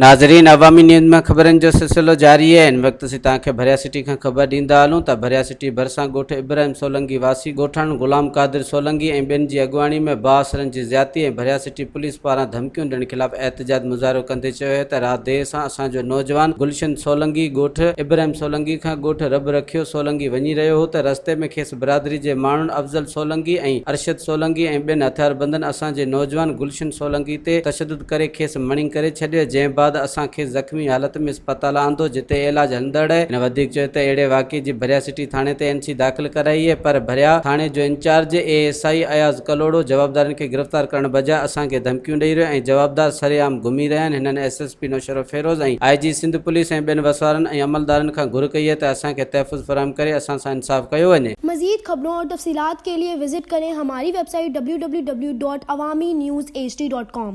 ناظرين عوامي نيوز ۾ خبرن جو سلسلو جاري آهي هن وقت اسين توهان کي ڀريا سٽي کان خبر ڏيندا هلون ته ڀريا سٽي ڀرسان ڳوٺ ابراهيم سولنگي واسي ڳوٺاڻن غلام قادر سولنگي ۽ ٻين جي اڳواڻي ۾ بااثرن جي زيادتي ۽ ڀريا سٽي پوليس پاران ڌمڪيون ڏيڻ خلاف احتجاج مظاهرو ڪندي چيو آهي ته رات دير سان اسان جو نوجوان گلشن سولنگي ڳوٺ ابراهيم سولنگي کان ڳوٺ رب رکيو سولنگي وڃي رهيو هو ته رستي ۾ کيس برادري جي ماڻهن افضل سولنگي ۽ ارشد سولنگي ۽ ٻين هٿياربندن اسان جي نوجوان گلشن سولنگي تي تشدد ڪري کيس مڻي ڪري ڇڏيو، جنهن بعد اسان کيس زخمي حالت ۾ اسپتال آندو، جتي علاج هلندڙ آهي. هن وڌيڪ چيو ته اهڙي واقعي جي ڀريا سٽي ٿاڻي تي اين سي داخل ڪرائي آهي، پر ڀريا ٿاڻي جو incharge A S I Ayaz Kalhoro جوابدارن کي گرفتار ڪرڻ بجاء اسان کي ڌمڪيون ڏئي رهيو ۽ جوابدار سرعام گهمي رهيا آهن، هنن S S P Naushahro Feroze ۽ I G Sindh police ۽ ٻين وسوارن ۽ عملدارن کان گهر ڪئي آهي ته اسان کي تحفظ فراهم ڪري اسان سان انصاف ڪيو وڃي. مزيد خبرون اور تفصيلات کے لئے وزٽ ڪرين ھماري web site www.awamiNewsHD.com.